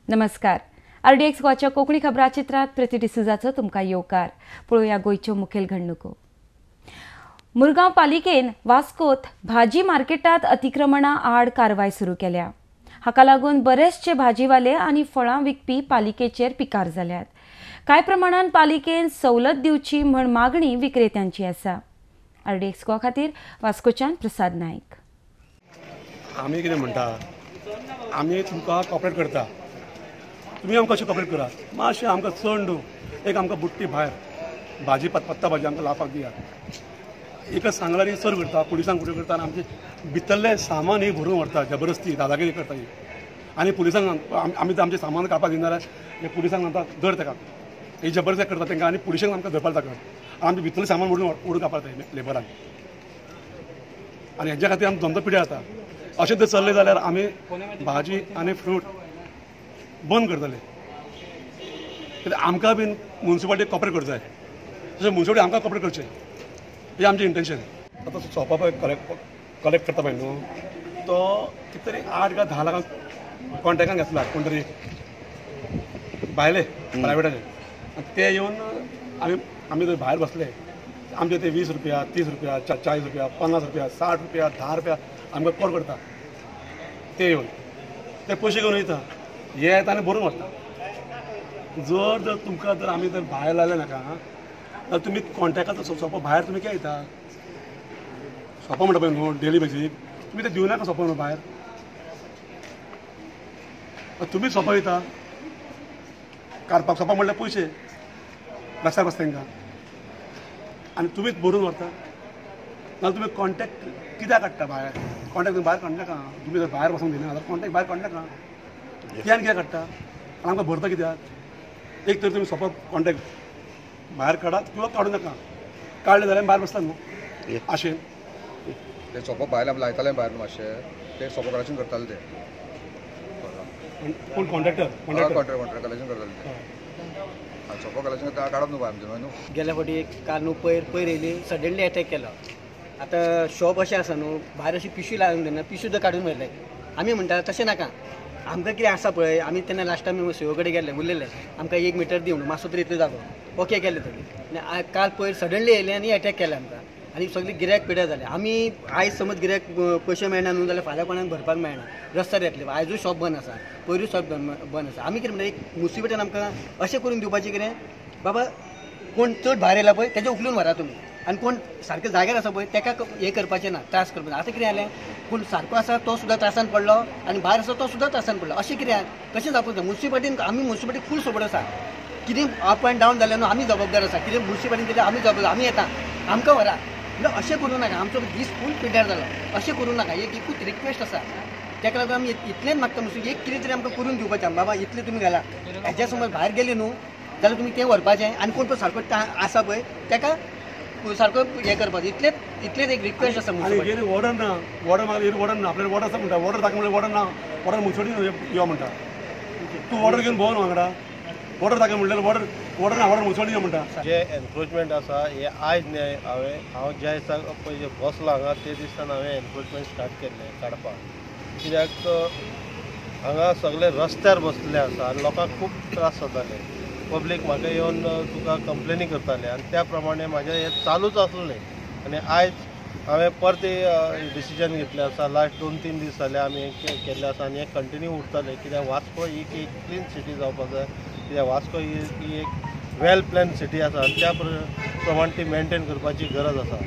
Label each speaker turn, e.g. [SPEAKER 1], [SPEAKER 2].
[SPEAKER 1] नमस्कार, आरडीएक्स गोवाच्या कोंकणी खबराचित्रात प्रिती डिसुजाचो तुमकां येवकार. पळोवया गोंयच्यो मुखेल घडणुको. मुरगांव पालिकेन वास्कोत भाजी मार्केटात अतिक्रमणा आड कारवाय सुरू केल्या. हाका लागून बरेचशे भाजीवाले आनी फळां विकपी पालिकेचेर पिकार जाल्यात. कांय प्रमाणान पालिकेन सवलत दिवची म्हण मागणी विक्रेत्यांची आसा. आरडीएक्स गोवा खातीर वास्कोच्यान प्रसाद नायक.
[SPEAKER 2] आमी कितें म्हणटा, आमी तुमकां कॉपरेट करता, तुमी आमकां अशें कॉपरेट करात. मातशें आमकां चड न्हू, एक आमकां बुट्टी भायर भाजी पत्ता भाजी आमकां लावपाक दियात. एकच सांगल्यार ही चड करता, पुलिसांक फुडें करता आनी आमचें भितरलें सामान ही भरून व्हरता, जबरदस्ती दादागिरी करता ही. आनी पुलिसांक आमी आमचें सामान काडपाक दिना जाल्यार पुलिसांक सांगता धर ताका, ही जबरदस्ती करता तांकां आनी पुलिसांक आमकां धरपाक जाता. आमचें भितरलें सामान ओडून काडपाक जाता लेबरांक. आनी हेज्या खातीर आमचो धंदो पिड्यार जाता. अशें जर चल्लें जाल्यार आमी भाजी आनी फ्रूट बंद करतले. कित्याक आमकां बीन म्युनिसिपालिटी कॉपरेट करचें जाय, तशें म्युनिसिपालिटी आमकां कॉपरेट करचें, हें आमचें इंटेन्शन. आतां शॉपा पळय कलेक्ट करता पळय न्हू, तो कितें तरी 8 काय 10 लाखां कॉन्ट्रेक्टान घेतला कोण तरी भायले प्रायवेटाचे. आनी ते येवन आमी जर भायर बसले आमचे ते 20 रुपया, 30 रुपया, 40 रुपया, 50 रुपया, 60 रुपया, 10 रुपया आमकां कोण करता. ते येवन ते पयशे घेवन वयता, हे येता आनी भरून व्हरता. जर जर तुमकां जर आमी जर भायर लायले नाका जाल्यार तुमी कॉन्ट्रेक्टाचो सोपो भायर तुमी कित्याक दिता? सोपो म्हणटा पळय न्हू डेली बेजीक, तुमी ते दिवं नाका सोपो न्हू भायर. तुमी सोपो दिता काडपाक, सोपो म्हणल्यार पयशे रस्त्यार बसता तांकां आनी तुमीच भरून व्हरता. नाल्यार तुमी कॉन्ट्रेक्ट कित्याक काडटा भायर? कॉन्ट्रेक्ट तुमी भायर काडनाका. तुमी जर भायर बसूंक दिना जाल्यार कॉन्ट्रेक्ट भायर काडनाका. कित्याक कित्याक काडटा आनी आमकां भरता कित्याक? एक तर तुमी सोपो कॉन्ट्रेक्ट भायर काडात किंवा काडूं नाका. काडले जाल्यार भायर बसता न्हू आशेन.
[SPEAKER 3] ते सोपो भायर लायताले भायर मातशें, ते सोपो कलेक्शन करताले ते.
[SPEAKER 2] कोण कॉन्ट्रेक्टर?
[SPEAKER 3] कॉन्ट्रेक्टर कलेक्शन करताले ते. सोपो कलेक्शन काडप न्हू भायर आमचें न्हू.
[SPEAKER 4] गेल्या फावटी एक काल न्हू पयर येयली, सडनली एटॅक केलो. आतां शॉप अशें आसा न्हू, भायर अशी पिशवी लावन दिना, पिशवी सुद्दां काडून व्हेले. आमी म्हणटा तशें नाका, आमकां कितें आसा पळय. आमी तेन्ना लास्ट टायम सीओ कडेन गेल्ले, उलयले आमकां 1 मिटर दी म्हणून, मातसो तरी इतलो जागो ओके केले तरी. आनी काल पयर सडनली येयले आनी एटॅक केले आमकां आनी सगळी गिऱ्याक पिड्यार जाले. आमी आयज समज गिऱ्याक पयशे मेळना न्हू जाल्यार फाल्यां कोणाक भरपाक मेळना, रस्त्यार येतले. आयजूय शॉप बंद आसा, पयरूय शॉप बंद आसा. आमी कितें म्हणटा, एक मुसिबतीन आमकां अशें करून दिवपाचें कितें, बाबा कोण चड भायर येयला पळय तेजें उखलून व्हरा तुमी, आनी कोण सारकें जाग्यार आसा पळय तेका हें करपाचें ना, त्रास करपाचें. आतां कितें जालें, कोण सारको आसा तो सुद्दां त्रासान पडलो आनी भायर आसा तो सुद्दां त्रासान पडलो. अशें कितें कशें जावपाक जाय? मुन्सिपालिटीन आमी मुन्सिपालिटी फूल सपोर्ट आसा. कितें अप एंड डावन जालें न्हू आमी जबाबदार आसा. कितें मुन्सिपालिटीन केलें आमी जबाबदार, आमी येता, आमकां व्हरा. म्हणल्यार अशें करूं नाका. आमचो दीस फूल पिड्ड्यार जालो, अशें करूं नाका. एक एकूच रिक्वेस्ट आसा, तेका लागून आमी इतलेंच मागता मुन्सिपालिटी एक कितें तरी आमकां करून दिवपाचें. बाबा इतलें तुमी घाला, हेज्या समज भायर गेले न्हू जाल्यार तुमी तें व्हरपाचें आनी कोण पळय सारको आसा पळय तेका सारको हें करपाचें. इतलेंच इतलेंच एक रिक्वेस्ट आसा.
[SPEAKER 2] ऑर्डर ना, ऑर्डर मागीर ऑर्डर ना, आपल्याला ऑर्डर आसा म्हणटा, ऑर्डर दाखय म्हणल्यार ऑर्डर ना, ऑर्डर मुन्सिपालिटी यो म्हणटा. तूं ऑर्डर घेवन भोंवन वांगडा ऑर्डर दाखय म्हणल्यार ऑर्डर ऑर्डर ना, ऑर्डर मुन्सिपालिटी यो म्हणटा.
[SPEAKER 5] जे एनक्रोचमेंट आसा हे आयज न्हय, हांव ज्या दिसा पळय बसलो हांगा ते दिसान हांवें एनक्रोचमेंट स्टार्ट केल्लें काडपाक. कित्याक हांगा सगळे रस्त्यार बसलेले आसा आनी लोकांक खूब त्रास जाताले. पब्लीक म्हाका येवन तुका कंप्लेनी करताले आनी त्या प्रमाणे म्हाजें हें चालूच आसलें. आनी आयज हांवें परतें डिसिजन घेतलें आसा. लास्ट 2-3 दीस जाले आमी हें केल्लें आसा आनी हें कंटिन्यू उरतलें. कित्याक वास्को ही एक क्लीन सिटी जावपाक जाय. कित्याक वास्को ही एक वेल प्लॅन सिटी आसा आनी त्या प्रमाणे ती मेनटेन करपाची गरज आसा.